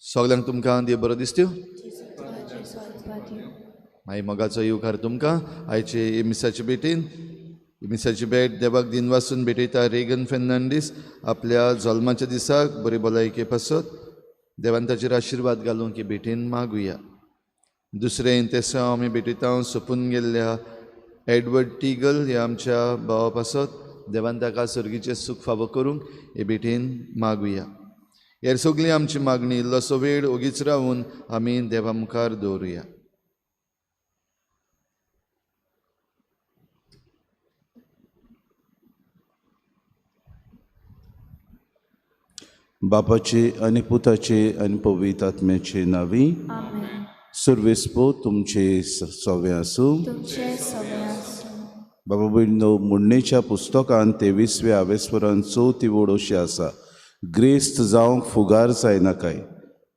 सगल्यांक तुमकां देव बरो दिसत्यो. मागीर मोगाचो येवकार तुमकां आयचे मिसाचे भेटीन. मिसाची भेट देवाक दिनवासून भेटयता रेगन फेर्नांडीस आपल्या जल्माच्या दिसाक बरी भलायके पासत देवान ताचेर आशिर्वाद घालूंक ही भेटीन मागुया. दुसरें तेसांव आमी भेटयता सोंपून गेल्ल्या एडवर्ड टिगल ह्या आमच्या भावा पासत देवान ताका सर्गीचें सूख फावो करूंक हे भेटीन मागुया. हेर सगळी आमची मागणी इल्लोसो वेळ ओगीच रावून आमी देवा मुखार दवरुया. बापाचे आनी पुताचे आनी पवित्र आत्म्याचे नांवी. सर्वेस्पो तुमचे सवे आसूं. बाबा भयणीनो, म्हणणेच्या पुस्तकान 23व्या आवेस्वरान 4थी ओळ अशी आसा, ग्रेस्त जावंक फुगार जायनाकाय,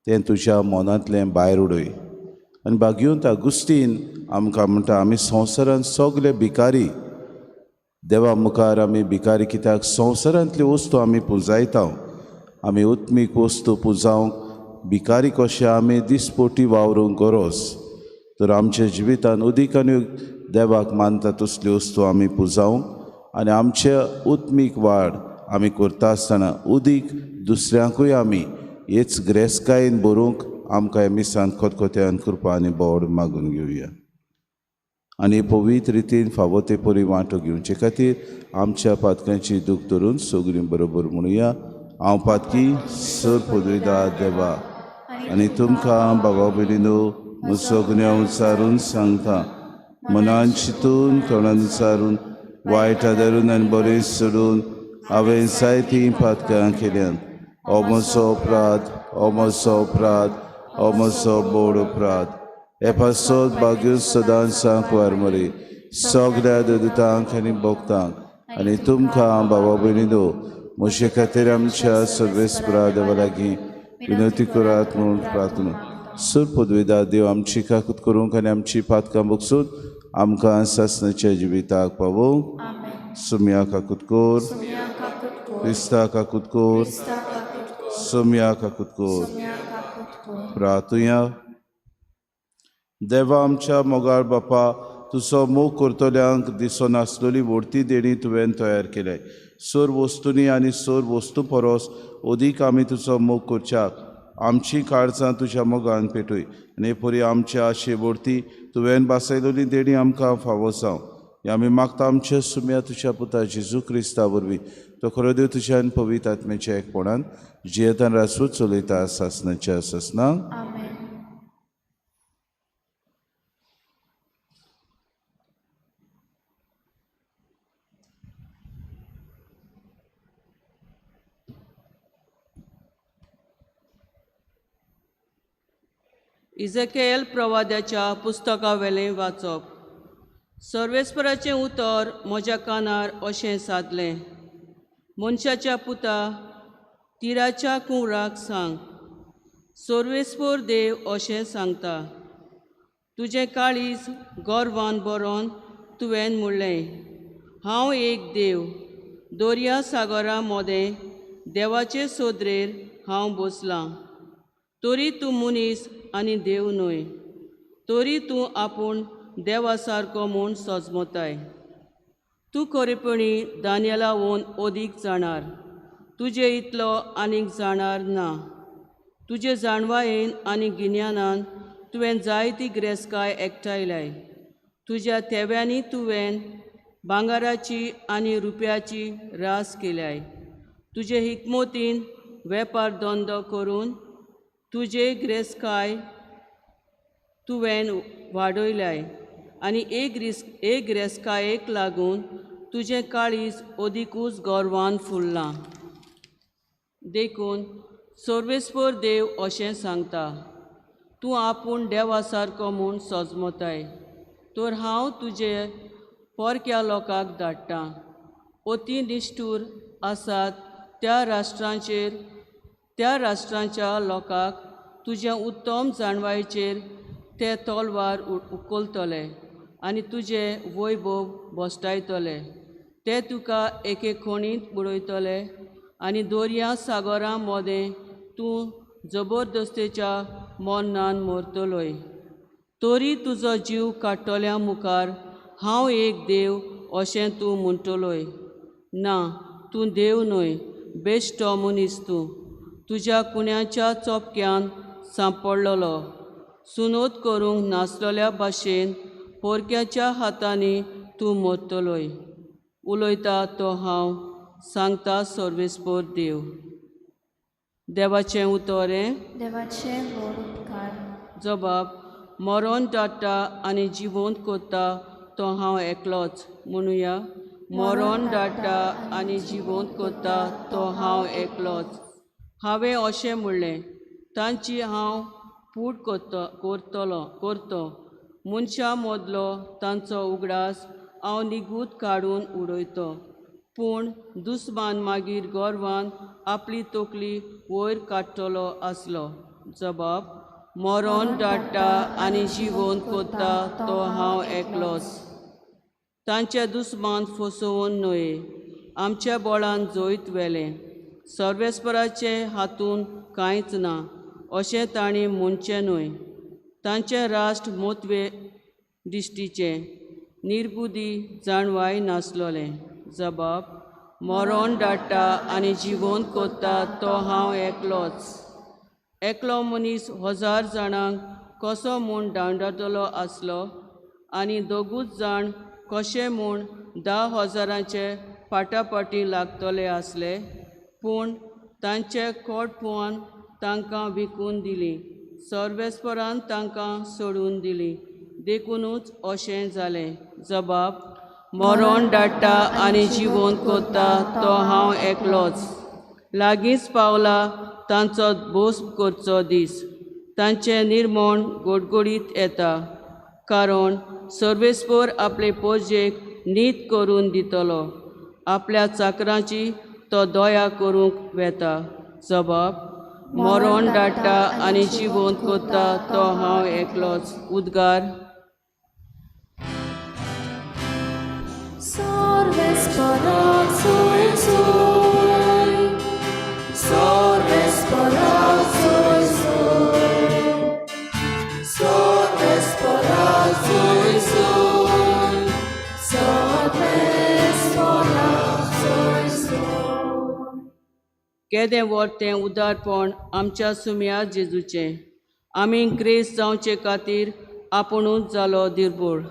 तें तुज्या मनांतलें भायर उडय. आनी भाग्यवंत आगुस्तीन आमकां म्हणटा, आमी संवसारांत सगले भिकारी, देवा मुखार आमी भिकारी कित्याक संवसारांतल्यो वस्तू आमी पुंजायता. आमी उत्मीक वस्तू पुंजावंक भिकारी कशें आमी दिसपोटी वावरूंक गरज. तर आमच्या जिवितान उदीक आनी देवाक मानता तसल्यो वस्तू आमी पुंजावंक आनी आमचे उत्मीक वाड आमी करता आसतना उदीक दुसऱ्यांकूय आमी हेच ग्रेसकायेन बरोवंक आमकां मिसान खतखत्यान कृपा आनी बोड मागून घेवया. आनी पवित्र रितीन फावो ते परी वांटो घेवचे खातीर आमच्या पातकांची दूख धरून सगळीं बरोबर म्हणुया. हांव पातकी सर पदवीदार देवा आनी तुमकां बाबा भयणीनो म्हजो गुन्यांव विचारून सांगता, मनान चिंतून तोंडान विचारून वायट आदारून आनी बरें सोडून हांवें जायतीं पातकां केल्यांत. हो म्हजो अपराध, हो म्हजो अपराध, हो म्हजो बोड अपराध. हे पासत भाग्य सदांच सांकवार मरे सगळ्या दुदितांक आनी भक्तांक आनी तुमकां बाबा भयणीनो म्हजे खातीर आमच्या सर्वेस्परा देवा लागीं विनवती करात म्हूण प्रार्थना. सर पदवीदार देव आमची काकूत करूंक आनी आमची पातकां बगसून आमकां सासणाच्या जिविताक पावोवंक. सुम्या काकूत कोर, क्रिस्ता काकूत कोर, सुम्या काकूत कोर. प्रार्थुया. देवा आमच्या मोगाळ बापा, तुजो मोग करतल्यांक दिसनासलेली व्हडती देणी तुवें तयार केल्या. सर वस्तूंनी आनी सर वस्तू परस अदीक आमी तुजो मोग करच्याक आमची काळजां तुज्या मोगान पेटय आनी परी आमच्या आशे व्हडती तुवें बासयलेली देणी आमकां फावो जावं. हें आमी मागता आमच्या सुम्या तुज्या पुता जेजू क्रिस्ता वरवीं, तो खरो देव तुज्या आनी पवित्र आत्म्याच्या एकपणान जियेतान रासू चलयता सासणाच्या सासणाक. इजेकेल प्रवाद्याच्या पुस्तकावेलें वाचप. सर्वेस्पराचें उतर म्हज्या कानार अशें सादलें, मनशाच्या पुता, तिराच्या कुंवराक सांग, सर्वेस्पर देव अशें सांगता, तुजें काळीज गर्वान बरोवन तुवें म्हणलें, हांव एक देव, दर्या सागरा मोदें देवाचे सोदरेर हांव बसलां. तरी तूं मनीस आनी देव न्हय, तरी तूं आपूण देवा सारको म्हूण सजमताय. तूं खरेपणी दानियलावून अदीक जाणार, तुजे इतलो आनीक जाणार ना. तुजे जाणवायेन आनी गिन्यानान तुवें जायती ग्रेसकाय एकठांयल्याय. तुज्या थेव्यांनी तुवें भांगराची आनी रुपयाची रास केल्याय. तुजे हिकमतीन वेपार धंदो करून तुजे ग्रेसकाय तुवें वाडयल्याय आनी एक ग्रेसकायेक लागून तुजें काळीज अदिकूच गर्वान फुल्लां. देखून सर्वेस्पर देव अशें सांगता, तूं आपूण देवा सारको म्हूण सजमताय, तर हांव तुजे परक्या लोकांक धाडटां. अती निश्ठूर आसात त्या राष्ट्रांचेर, त्या राष्ट्रांच्या लोकांक तुज्या उत्तम जाणवायेचेर ते तलवार उखलतले आनी तुजे वैभव भश्टायतले. ते तुका एके खणींत बुडयतले आनी दर्या सागरा मदें तूं जबरदस्तेच्या मरणान मरतलोय. तरी तुजो जीव काडटल्या मुखार हांव एक देव अशें तूं म्हणटलोय. ना, तूं देव न्हय, बेश्टो मनीस तूं, तुज्या कुण्याच्या चोपक्यान सांपडलेलो. सुनोत करूंक नासलेल्या भाशेन पोरक्याच्या हातांनी तूं मरतलोय. उलयता तो हांव, सांगता सर्वेस्पर देव. देवाचें उतर हें. देवाचें व्हड उपकार. जबाब, मरण धाडटा आनी जिवंत करता तो हांव एकलोच. म्हणुया, मरण धाडटा आनी जिवंत करता तो हांव एकलोच. हांवें अशें म्हणलें, तांची हांव पूट करतो, मनशां मदलो तांचो उगडास हांव निगूत काडून उडयतो. पूण दुस्मान मागीर गर्वान आपली तकली वयर काडटलो आसलो. जबाब, मरण धाडटा आनी जिवंत करता तो हांव एकलोच. तांचे दुस्मान फसोवन न्हय, आमच्या बळान जैत व्हेलें. सर्वेस्पराचे हातून कांयच ना अशें तांणी म्हणचें न्हय. तांचें राष्ट्र मोतवे दिश्टीचें, निर्बुदी जाणवाय नासलोलें. जबाब, मरण धाडटा आनी जिवंत करता तो हांव एकलोच. एकलो मनीस 1000 जाणांक कसो म्हूण दांडतलो आसलो आनी दोगूच जाण कशें म्हूण 10,000 फाटाफाटी लागतले आसले, पूण तांचे कोटपुवान तांकां विकून दिली, सर्वेस्परान तांकां सोडून दिली, देखुनूच अशें जालें. जबाब, मरण धाडटा आनी जिवंत करता तो हांव एकलोच. लागींच पावला तांचो भोस करचो दीस, तांचें निर्मण गोडगोडीत येता, कारण सर्वेस्पर आपले पोरजेक नीत करून दितलो, आपल्या चाकरांची तो दया करूंक वेता. जबाब, मरण धाडटा आनी जिवंत करता तो हांव एकलोच. उद्गार. केदें व्हड तें उदारपण आमच्या सुम्या जेजूचें, आमी ग्रेस जावचे खातीर आपुणूच जालो दिर्बोळ.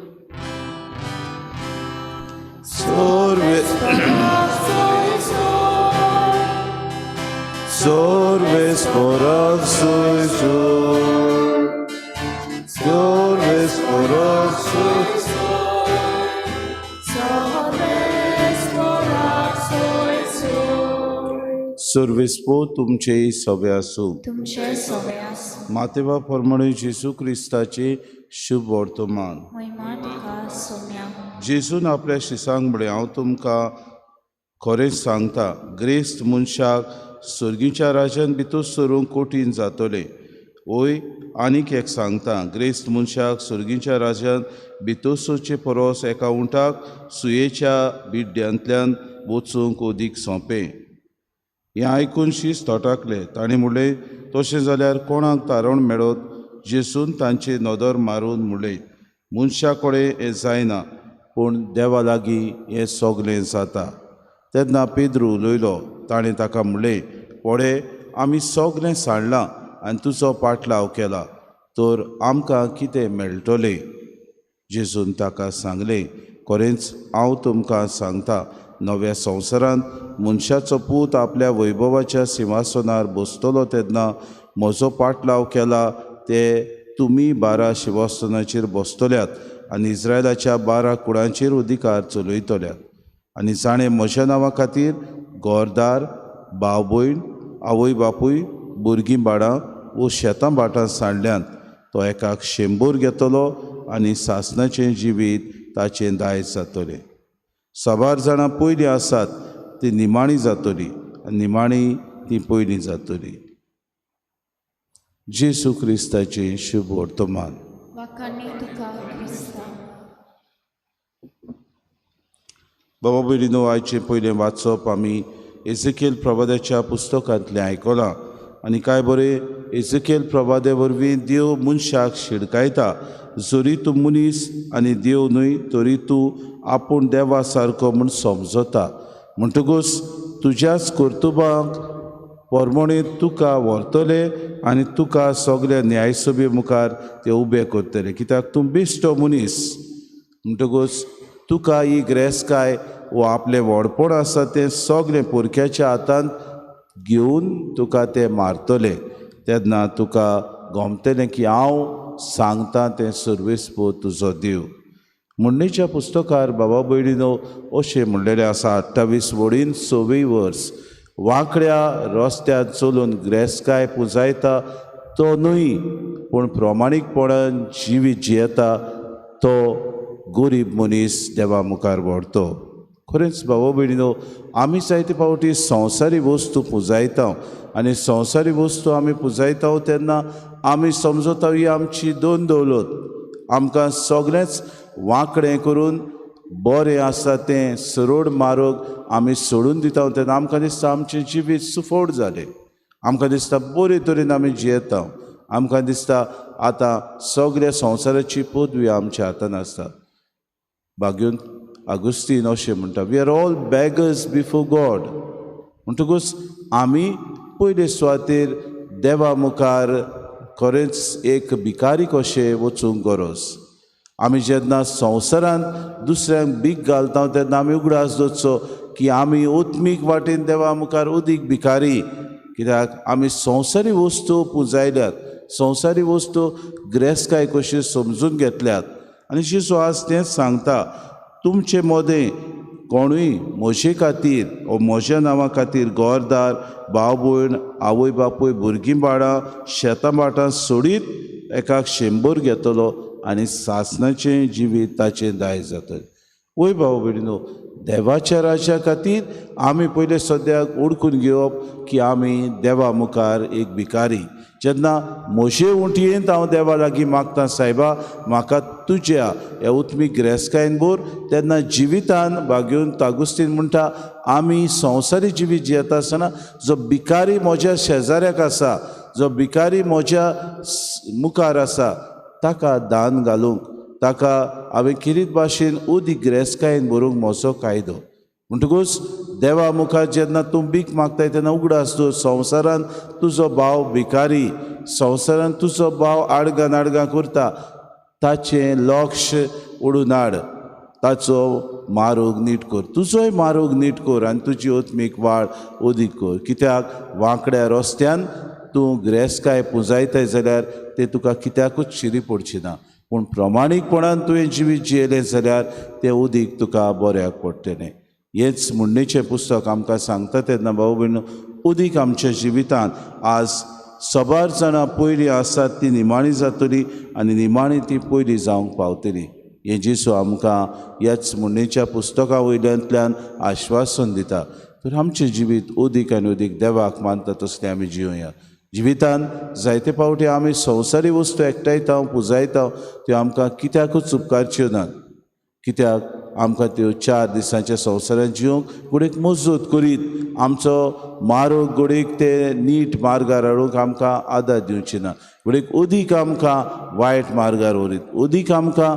सर्वेस्पो तुमचे सवे आसूं. तुमचे सवे आसूं. मातेवा प्रमाणे जेजू क्रिस्ताचे शुभ वर्तमान. महिमा तुका सोम्या. जेजून आपल्या शिसांक म्हळें, हांव तुमकां खरेंच सांगता, ग्रेस्त मनशाक सर्गीच्या राज्यान भितर सरूंक कठीण जातलें. वय आनीक एक सांगता, ग्रेस्त मनशाक सर्गीच्या राज्यान भितर सरचे परस एका उंटाक सुयेच्या बिड्ड्यांतल्यान वचूंक अदीक सोंपें. हें आयकून शीस थटाकले. ताणें म्हणलें, तशें जाल्यार कोणाक तारण मेळत? जेसून तांची नदर मारून म्हणलें, मनशा कडेन हें जायना, पूण देवा लागीं हें सगलें जाता. तेन्ना पेद्रू उलयलो. ताणें ताका म्हणलें, पळय, आमी सगलें सांडलां आनी तुजो पाटलाव केला, तर आमकां कितें मेळटलें? जेजून ताका सांगलें, खरेंच हांव तुमकां सांगता, नव्या संवसारांत मनशाचो पूत आपल्या वैभवाच्या सिंहासनार बसतलो तेन्ना म्हजो पाटलाव केला ते तुमी 12 शिंवासनाचेर बसतल्यात आनी इस्रायलाच्या 12 कुळांचेर अधिकार चलयतल्यात. आनी जाणें म्हज्या नांवा खातीर घरदार, भाव भयण, आवय बापूय, भुरगीं बाळां वो शेतां भाटां सांडल्यांत तो एकाक 100 घेतलो आनी सासणाचें जिवीत ताचें दायज जातलें. साबार जाणां पयलीं आसात ती निमाणी जातली आनी निमाणी ती पयलीं जातली. जेजू क्रिस्ताचें शुभ वर्तमान. बाबा भयणीनो, आयचें पयलें वाचप आमी एझेकियल प्रवाद्याच्या पुस्तकांतलें आयकलां. आनी काय बरें, एझेकियल प्रवाद्या वरवीं देव मनशाक शिडकायता, जरी तूं मनीस आनी देव न्हय तरी तूं आपूण देवा सारको म्हूण समजता, म्हणटकूच तुज्याच कर्तुबांक परमणे तुका व्हरतले आनी तुका सगल्या न्यायसभे मुखार ते उबे करतले, कित्याक तूं बेश्टो मनीस. म्हणटकूच तुका ही ग्रेसकाय वो आपलें व्हडपण आसा तें सगलें पोरक्याच्या हातांत घेवन तुका ते मारतले. तेन्ना तुका गमतलें की हांव सांगता तें सर्वेस्पोर तुजो देव. म्हणणेच्या पुस्तकार बाबा भयणीनो अशें म्हणलेलें आसा, 28 वडीन 26 वर्स, वांकड्या रस्त्यार चलून ग्रेसकाय पुजायता तो न्हय, पूण प्रमाणीकपणान जिवीत जियेता तो गरीब मनीस देवा मुखार व्हरतो. खरेंच बाबा भयणीनो, आमी जायते फावटी संवसारी वस्तू पुजायता आनी संवसारी वस्तू आमी पुजायता तेन्ना आमी समजता ही आमची दोन दौलत, आमकां सगळेंच वांकडें करून बरें आसा तें सरळ मार्ग आमी सोडून दिता तेन्ना आमकां दिसता आमचें जिवीत सुफोड जालें, आमकां दिसता बरे तरेन आमी जियेता, आमकां दिसता आतां सगळ्या संवसाराची पदवी आमच्या हातान आसता. भाग्योन आगुस्तीन अशें म्हणटा, we are all beggars before God. म्हणटकूच आमी पयले सुवातेर देवा मुखार खरेंच एक भिकारी कशें वचूंक गरज. आमी जेन्ना संवसारांत दुसऱ्यांक भीक घालता तेन्ना आमी उगडास दवरचो की आमी आत्मीक वाटेन देवा मुखार अदीक भिकारी, कित्याक आमी संवसारी वस्तू पुजायल्यात, संवसारी वस्तू ग्रेसकाय कशी समजून घेतल्यात. आनी जेजू आज तेंच सांगता, तुमचे मदें कोणूय म्हजे खातीर वो म्हज्या नांवा खातीर घरदार, भाव भयण, आवय बापूय, भुरगीं बाळां, शेतां भाटां सोडीत एकाक 100 घेतलो आनी सासणाचें जिवीत ताचें दायज जातलें. वय भाव भयणीनो, देवाच्या राज्या खातीर आमी पयले सद्याक ओडकून घेवप की आमी देवा मुखार एक भिकारी. जेन्ना म्हजे उंटयेंत हांव देवा लागीं मागता, सायबा म्हाका तुज्या ह्या उत्मीक ग्रेसकायेन भर, तेन्ना जिवितान भाग्योन आगुस्तीन म्हणटा, आमी संवसारी जिवीत जियेता आसतना जो भिकारी म्हज्या शेजाऱ्याक आसा, जो भिकारी म्हज्या मुखार आसा, ताका दान घालूंक, ताका हांवें किरीत भाशेन उदीक ग्रेसकायेन भरूंक म्हजो कायदो. म्हणटकूच देवा मुखार जेन्ना तूं भीक मागताय तेन्ना उगडास दवर, संवसारान तुजो भाव भिकारी, संवसारान तुजो भाव आडगां नाडगां करता, ताचें लक्ष ओडून हाड, ताचो मारोग नीट कर, तुजोय मारोग नीट कर आनी तुजी आत्मीक वाड अदीक कर. कित्याक वांकड्या रस्त्यान तूं ग्रेसकाय पुजायताय जाल्यार तें तुका कित्याकूच शिरी पडची ना, पूण प्रमाणीकपणान तुवें जिवीत जियेलें जाल्यार तें उदीक तुका बऱ्याक पडटलें. हेच म्हणणेचें पुस्तक आमकां सांगता तेन्ना भाव भयण, उदीक आमच्या जिवितांत आज सबार जाणां पयलीं आसात ती निमाणी जातली आनी निमाणी ती पयलीं जावंक पावतली. हें जेजू आमकां ह्याच म्हणणेच्या पुस्तका वयल्यांतल्यान आश्वासन दिता. तर आमचें जिवीत अदीक आनी अदीक देवाक मानता तसलें आमी जिवया। जिवितान जायते फावटी आमी संवसारी वस्तू एकठांयता पुजायता, त्यो आमकां कित्याकूच उपकारच्यो नात। कित्याक आमकां त्यो 4 दिसांच्या संवसारांत जिवंक घडयेक मजत करीत आमचो मार्ग घडयेक ते नीट मार्गार हाडूंक आमकां आदार दिवची ना, घडयेक अदीक आमकां वायट मार्गार व्हरीत, अदीक आमकां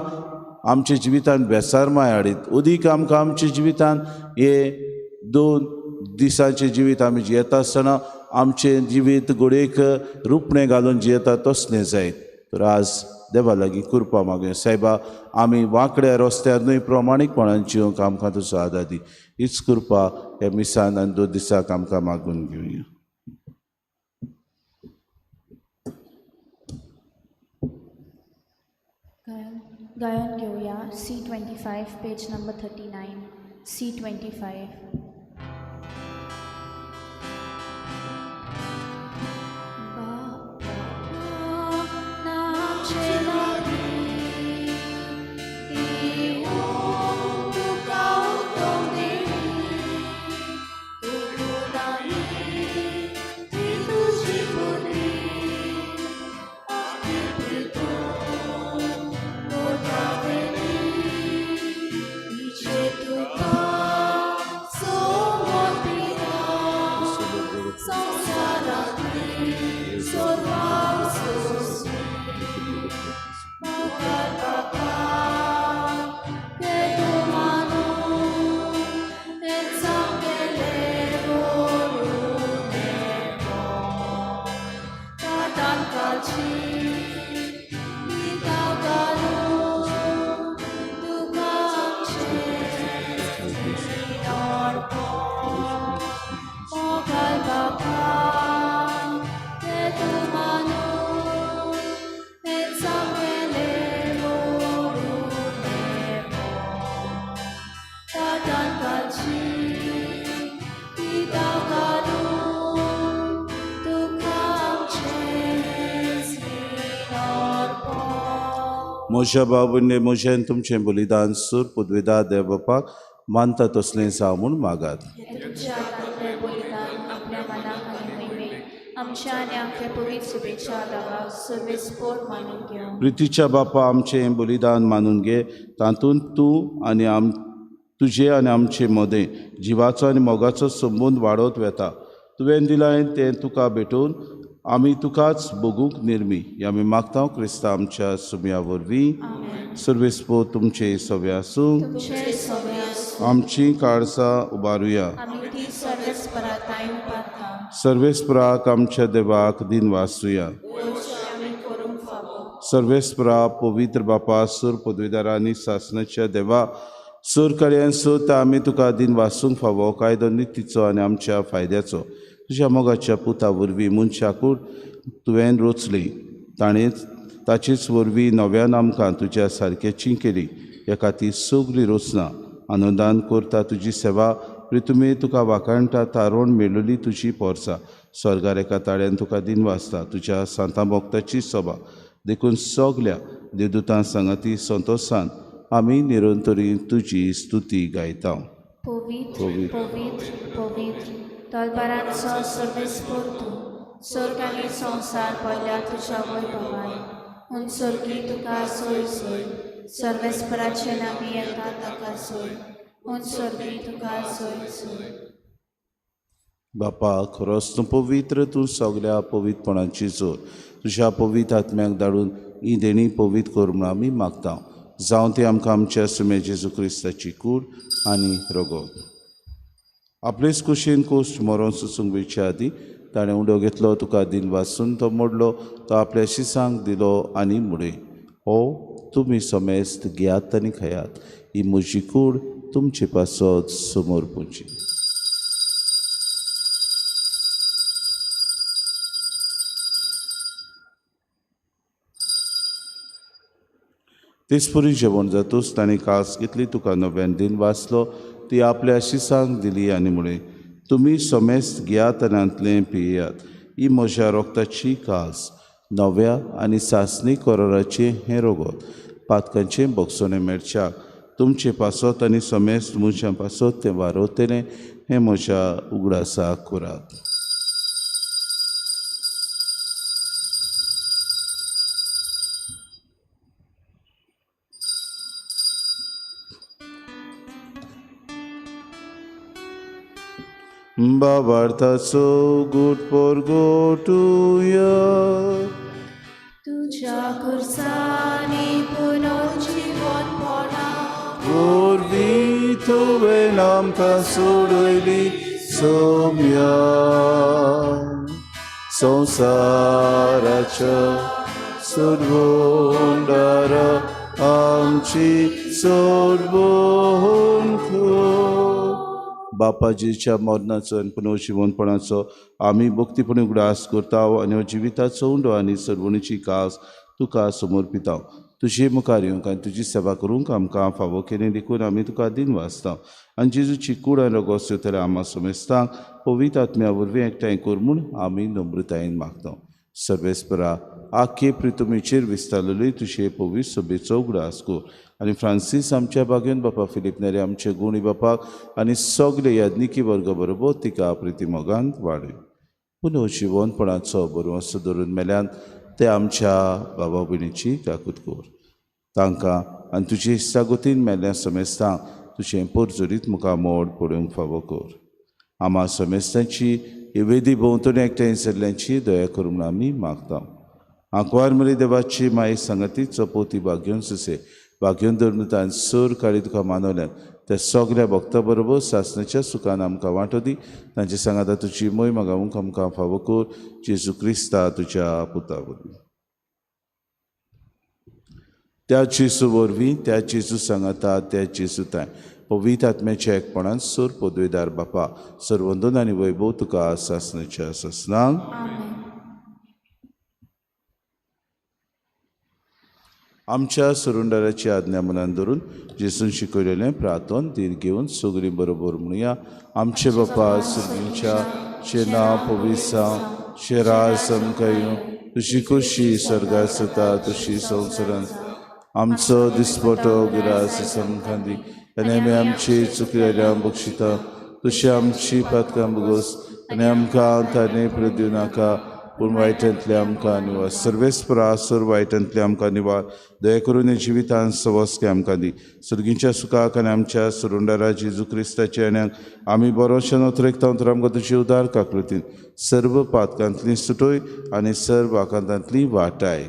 आमच्या जिवितान बेसारमाय हाडीत, अदीक आमकां आमच्या जिवितान हे 2 दिसांचें जिवीत आमी जियेता आसतना आमचें जिवीत घडयेक रुपणें घालून जियेता तसलें जायत। तर आज देवा लागीं कृपा मागुया, सायबा आमी वांकड्या रस्त्यार न्हय प्रमाणीकपणान जिवंक आमकां तुजो आदार दी। हीच कृपा ह्या मिसान आनी 2 दिसाक आमकां मागून घेवया। गायन घेवया C25 page number 39 C25। म्हज्या बाबूने म्हजें तुमचें बलिदान सूर पुदविदा देव बापाक मानता तसलें जावं म्हूण मागात। प्रितीच्या बापा आमचें बलिदान मानून घे, तातूंत तूं आनी तुजे आनी आमचे मदें जिवाचो आनी मोगाचो संबंद वाडत वेता। तुवें दिलां तें तुका भेटून आमी तुकाच भोगूंक निर्मी ह्या आमी मागता क्रिस्ता आमच्या सुम्या वरवीं। सर्वेस्पो तुमचे सवे आसूं। आमची काळजां उबारुया। सर्वेस्पराक आमच्या देवाक दिन वासुया। सर्वेस्परा पवित्र बापा सूर पदवीदारांनी सासनाच्या देवा सूर कार्यान सुद्दां आमी तुका दिन वासूंक फावो कायदो नितीचो आनी आमच्या फायद्याचो तुज्या मोगाच्या पुता वरवीं मनशाकूड तुवें रोचली, ताणें ताचेच वरवीं नव्यान आमकां तुज्या सारकेची केली। ह्या खातीर सगळी रचना आनंदान करता तुजी सेवा, प्रितुमे तुका वाखाणटा तारोण मेळिल्ली तुजी पोरसा स्वर्गार एका ताळ्यान तुका दिन वाचता तुज्या सांतां भक्ताची सभा। देखून सगल्या देवदूतां सांगाती संतोशान आमी निरंतरी तुजी स्तुती गायता। पवित्र पवित्र पवित्र तलबारांचो सर्वेस्पर तूं, स्वर्ग आनी संवसार पयल्या तुज्या वैभवान, पूण स्वर्गी तुका सोय सोय, सर्वेस्पराचे नामी येता ताका सोय, पूण स्वर्गी तुका सोय सोय। बापा खरोच तूं पवित्र, तूं सगल्या पवित्रपणाची जोर, तुज्या पवित्र आत्म्याक धाडून ही देणी पवित्र कर म्हूण आमी मागता। जावं ती आमकां आमच्या सुमे जेजू क्रिस्ताची कूड आनी रगत। आपलेच कुशीन कोश्ट मरोन सुसूंक वयचे आदीं ताणें उडो घेतलो, तुका दिन वासून तो मोडलो, तो आपल्या शिसांक दिलो आनी म्हणलें, हो तुमी समेस्त घेयात आनी खायात, ही म्हजी कूड तुमचे पासत समोर पुची। तेचपरी जेवण जातूच ताणें कास घेतली, तुका नव्यान दिन वाचलो, ती आपल्या शिसांक दिली आनी म्हणलें, तुमी समेस्त घेयात आनी हांतलें पियेयात, ही म्हज्या रोगताची कास, नव्या आनी सासणी कराराचें हें रगत, पातकांचें भोगसणें मेळच्याक तुमचे पासत आनी समेस्त मनशां पासत तें वारवतलें। हें म्हज्या उगडासाक करात. बाबार्थाचो गुट परगटुया तुज्या खुर्सांनी पुनर्जीवनपणा वरवीं तुवें आमकां सोडयली सोम्या संवसाराच्या सोडवणदारा आमची सोडवण कर. बापाजीच्या मरणाचो आनी पुनर्जिवनपणाचो आमी भक्तीपणी उगडास करता आनी हो जिविताचो उंडो आनी सरवणीची कास तुका समर्पिता. तुजे मुखार येवंक आनी तुजी सेवा करूंक आमकां फावो केली देखून आमी तुका दिन वाचता आनी जेजूची कूड आनी रोगोस येतल्या आमा समेस्तांक पवित्र आत्म्या वरवीं एकठांय कर म्हूण आमी नम्रतायेन मागता. सर्वेस्परा आखे प्रितुमीचेर विस्तारलेली तुजे पवित्र सभेचो उगडास कर आनी फ्रांसीस आमच्या बागेन बापा फिलीप नेरी आमचे गुणी बापाक आनी सगळे याज्ञिकी वर्ग बरोबर तिका प्रितीमोगान वाडय. पुनर्जिवनपणाचो बरो धरून मेल्यान ते आमच्या बाबा भयणीची काकूत कर. तांकां आनी तुजे इश्टागतीन मेल्ल्या समेस्तांक तुजें पोरजोरीत मुखार मोड पडूंक फावो कर. आमा समेस्तांची वेदी भोंवतणी एकठांय जाल्ल्यांची दया करूं म्हूण आमी मागता. आंकवार मरी देवाची माई सांगाती चपोती भाग्योन सुसे भाग्योन धरून सर काळी तुका मानवल्यान त्या सगल्या भक्ता बरोबर सासणाच्या सुखान आमकां वांटो दी. तांचे सांगाता तुजी मोय मागावंक आमकां फावो कर जेजू क्रिस्ता तुज्या पुता वरवीं. त्या जेजू वरवीं त्या जेजू सांगाता त्या जेजू ताय पवित्र आत्म्याच्या एकपणान सोर पदवेदार बापा सर्वंदन आनी वैभव तुका सासणाच्या सासणाक. आमच्या सुरुंडाराची आज्ञा मनान धरून जेजून शिकयलेलें प्रार्थन धीर घेवन सगळीं बरोबर म्हणुया. आमचे बापा सुर्गींच्या तुजें नांव पवित्र जावं, तुजें राज आमकां येवं, तुजी खोशी स्वर्गार जाता तशी संवसारांत. आमचो दिसपटो गिरास आमकां दी आनी आमी आमची चुकलेल्या बक्षिता तशी आमची पातकां भोगोस आनी आमकां ताणें प्रदिवं नाका पूण वायटांतले आमकां निवार. सर्वेस्परा सर वायटांतले आमकां निवार. दया करून जिवितान सवस्के आमकां दी. सर्गीच्या सुखाक आनी आमच्या सुरुंडारा जेजू क्रिस्ताच्या येण्याक आमी बरोशें नोतरेकता तर आमकां तुजी उदार काकृतीन सर्व पातकांतली सुटोय आनी सर्व आकांतांतली वाटाय.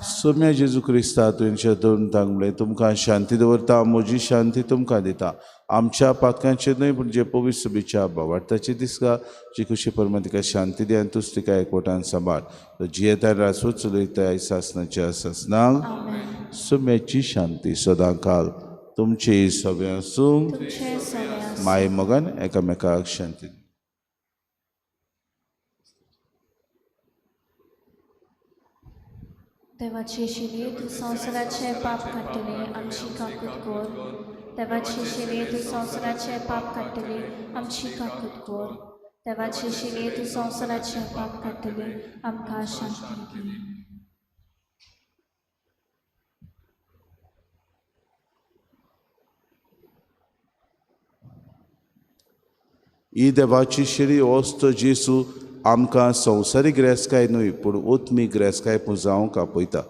सोम्या जेजू क्रिस्ता तुवें दोन तांक म्हणलें तुमकां शांती दवरता म्हजी शांती तुमकां दिता. आमच्या पातकांचेर न्हय पूण जे पवित्र सभेच्या भावार्थाचे दिसता जी खुशी परमा तिका शांती दी आनी तूच तिका एकवटान सांबाळ. जियेता रासो चलयता सासणाच्या सासणाक. सोम्याची शांती सदांकाल तुमचे सगळे आसूं. माये मोगान एकामेकाक शांती. देवाची शिली तूं संवसाराचें पाप काडटली आमची काकूत कर. देवाची शिली तूं संवसाराचें पाप काडटली आमची काकूत कर. देवाची शिली तूं संवसाराचें पाप काडटली आमकां शांती दी. ही देवाची शिरी वस्त जेजू आमकां संवसारीक गिरेस्तकाय न्हय पूण ओतमी गिरेस्तकाय पुंजावंक आपयता.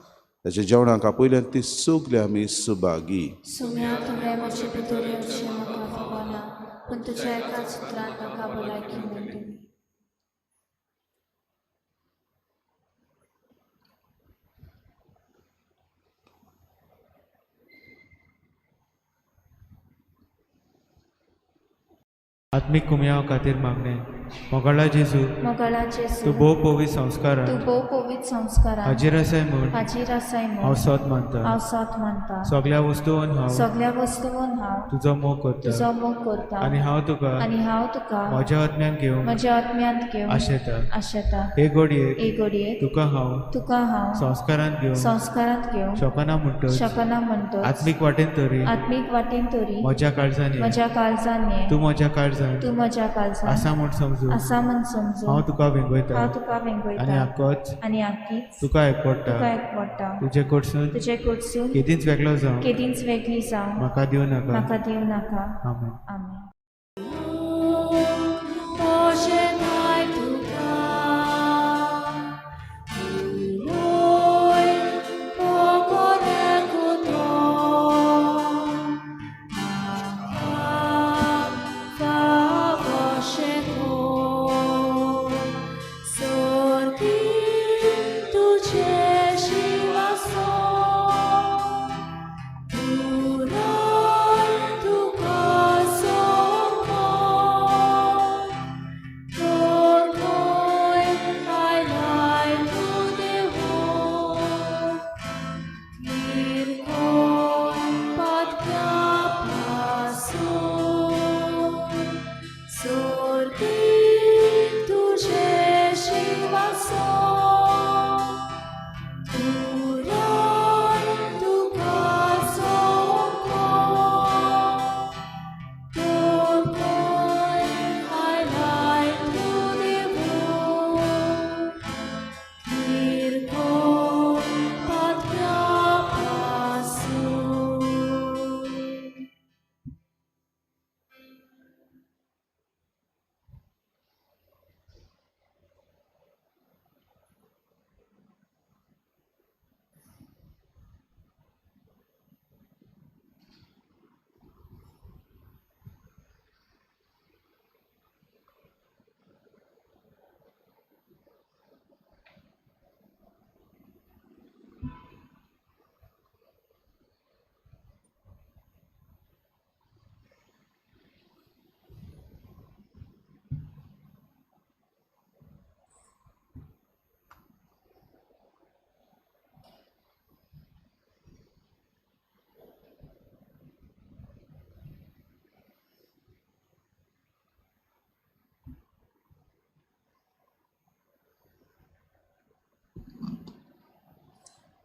ताच्या जेवणाक आपयल्यान ती सगळी आमी सुभागी. सुम्या तुवें म्हजे भितर येवचें म्हाका फावना पूण तुज्या एकाच उतरान म्हाका भलायकी मेळटली. आत्मीक कुमयाव खातीर मागणें. मोगाळा जेजू, मोगाळा जेजू, तूं भोव पवित्र संस्कारान, तूं भोव पवित्र संस्कारान हाजीर आसाय म्हूण, हाजीर आसाय म्हूण हांव सोद मानता, हांव सोद मानता. सगळ्या वस्तून हांव, सगळ्या वस्तून हांव तुजो मोग करता, तुजो मोग करता. आनी हांव तुका, आनी हांव तुका म्हज्या आत्म्यान घेवन, म्हज्या आत्म्यांत घेवन आशेता, आशेता. हे घडयेक, हे घडयेक तुका हांव, तुका हांव संस्कारांत घेवन, संस्कारांत घेवन शकना म्हणटच, शकना म्हणटच, आत्मीक वाटेन तरी, आत्मीक वाटेन तरी म्हज्या काळजान ये, म्हज्या काळजान ये, तूं म्हज्या काळजान, तूं म्हज्या काळजान आसा म्हूण समजून समजून आसा म्हण समजून हांव तुका वेंगयता हांव तुका आनी वेंगयता आकोच आनी आकीच तुका एकवडटा. तुका एकवडटा. तुजे कडसून तुजे कडसून केदींच वेगळो जावं केदींच वेगळी जावं म्हाका दिवं नाका. म्हाका दिवं नाका. आमेन. आमेन.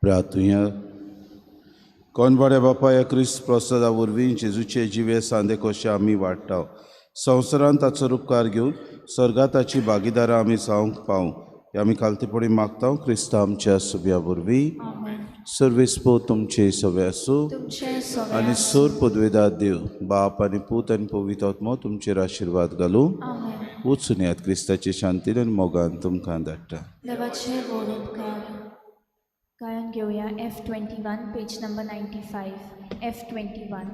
प्रार्थुया. कोण बऱ्या बापा, ह्या क्रिस्त प्रसादा वरवीं जेजूचे जिवे सांदे कशे आमी वाडटा, संवसारांत ताचो उपकार घेवन स्वर्गात ताची भागीदारां आमी जावंक पावूं, हे आमी खालतेपणी मागता क्रिस्ता आमच्या सुब्या वरवीं. सर्वेस्पो तुमचे सवे आसूं आनी सोर पदवेदार देव बाप आनी पूत आनी पवित्र आत्मो तुमचेर आशिर्वाद घालूं. वचून यात क्रिस्ताचे शांतीन आनी मोगान तुमकां धाडटा. देवाचे व्हड उपकार. गायन घेवया F21 page number 95. F21.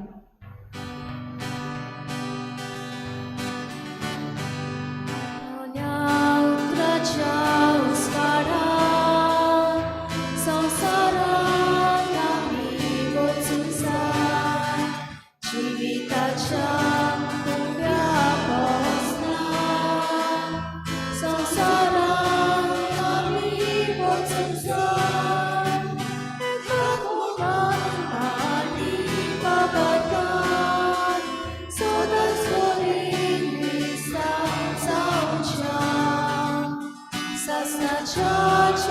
Sasna Church.